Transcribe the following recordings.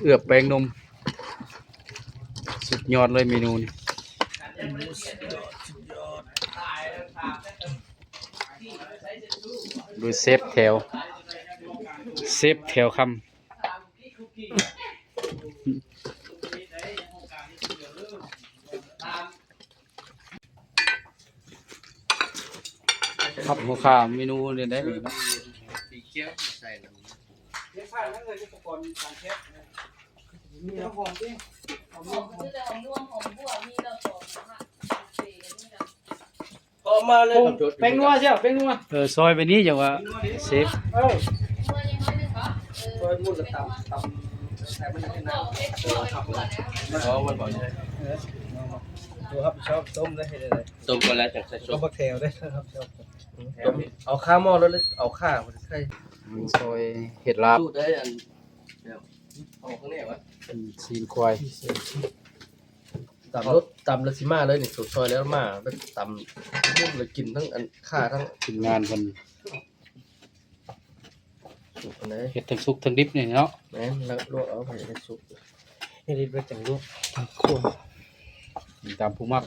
ເອືອບແປ້ງນົມ ສຸດຍອດເລີຍເມນູນີ້ ໂດຍເຊຟແຖວ ເຊຟແຖວຄຳ. ຄັບຫົວຂ້າເມນູນີ້ໄດ້ ພວກມາເລີຍ ໂອ້ ແປ້ງນົວເຊວ ແປ້ງນົວ ເອີ ຊອຍໄປນີ້ ຈັ່ງວ່າເຊຟ ເອີ ຊອຍໝູ່ລະຕຳ ຕຳໃສ່ມັນເປັນນ້ຳ ເອີ ຄັບ ເອີ ເອົາມັນບໍ່ໃຊ່ ເອີ ຕົວຮັບຜິດຊອບຕົ້ມໄດ້ ເຮັດໄດ້ ຕົ້ມກ່ອນແລ້ວຈັ່ງໃສ່ຊຸບ ກໍບັກແຖວໄດ້ຮັບຜິດຊອບ ຕົ້ມ ເອົາຄາໝໍ້ແລ້ວ ເອົາຄາໃສ່ ມັນຊອຍເຫັດລາບ ສູດໄດ້ ອັນ ແບບ ເອົາຂ້າງໃນວະ ອືມ ຊີ້ນຄວາຍ ຕຳລົດ ຕຳແລ້ວຊິມາເລີຍນີ້ ໂຕຊອຍແລ້ວມາ ແບບຕຳ ໝູນແລ້ວກິນທັງອັນ ຂ້າທັງ ທີມງານເພິ່ນ ສຸກອັນໃດ ເຮັດທັງສຸກທັງດິບນີ້ເນາະ ແມ່ນ ແລ້ວລວກເອົາໃຫ້ໄດ້ສຸກ ເຮັດດິບແລ້ວຈັ່ງລວກ ຄົນ ຕາມຜູ້ມັກ.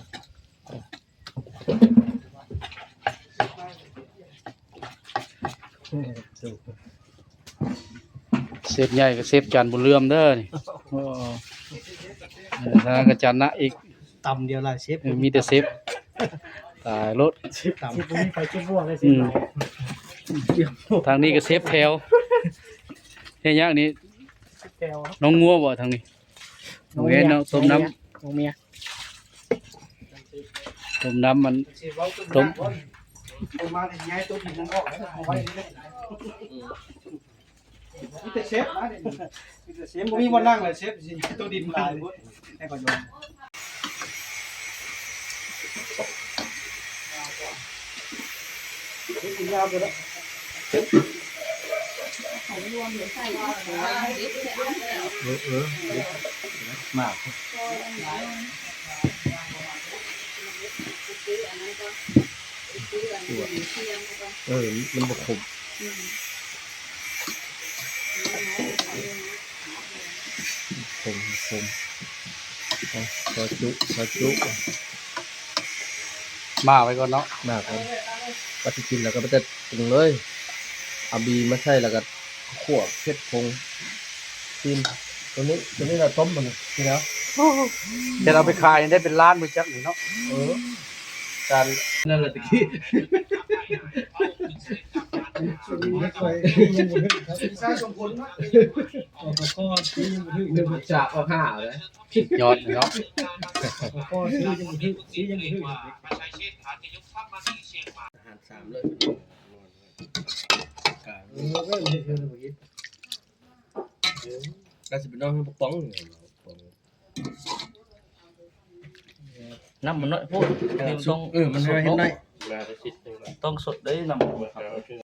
ເຊຟໃຫຍ່ກໍເຊຟຈານບຸນເຫຼື່ອມເດີນີ້ ເອີ ທາງນັ້ນກໍຈານນະອີກ ຕຳດຽວຫຼາຍເຊຟ ເອີ ມີແຕ່ເຊຟ ຕາຍໂລດ ເຊຟຕຳ ເຊຟບໍ່ມີໃຜເຊຟບວກເລີຍ ເຊຟເຮົາ ອືມ ທາງນີ້ກໍເຊຟແຖວ ເຮັດຫຍັງນີ້ ເຊຟແຖວ ນ້ອງງົວບໍ່ທາງນີ້ ນ້ອງເມຍ ເນາະ ຕົ້ມນ້ຳ ນ້ອງເມຍ ຕົ້ມນ້ຳມັນ ຕົ້ມ ເອົາມາໃຫຍ່ໂຕດີມັນອອກ ເອົາໄວ້ນີ້ ມີແຕ່ເຊຟນະ ມີແຕ່ເຊຟ ບໍ່ມີບ່ອນນັ່ງເລີຍ ເຊຟຊິໂຕດິນຫຼາຍໂພດ ໃຫ້ເຂົາຢອມ ເອີ ເອີ ມາກ ເອີ ມັນບໍ່ຄົມ ຂົມ ຂົມ ເອົາ ຊອຍຈຸ ຊອຍຈຸ ໝ້າໄວ້ກ່ອນເນາະ ໝ້າກ່ອນ ວ່າຊິກິນແລ້ວກໍໄປແຕ່ປຸງເລີຍ ເອົາບີມາໃສ່ ແລ້ວກໍຂົ້ວເຜັດຜົງ ຊີ້ນ ໂຕນີ້ ໂຕນີ້ລະຕົ້ມມັນນີ້ແລ້ວ ເຮັດເອົາໄປຂາຍໄດ້ເປັນລ້ານບໍ່ຈັກນີ້ເນາະ ເອີ ຈານ ນັ້ນລະຕະກີ້ ຈາກເອົາຫ້າເລີຍ ສຸດຍອດເນາະ ອາຫານສາມເລີຍ ກາ ເອີ ກໍເຮັດເທື່ອລະບໍ່ເຮັດ ກໍຊິໄປນອນເຮືອນປະປອງນີ້ ປອງ ນ້ຳມັນໜ້ອຍໂພດ ເອີ ຕ້ອງ ເອີ ມັນໃຫ້ເຮັດໜ້ອຍ ຕ້ອງສົດເດ້ນ້ຳ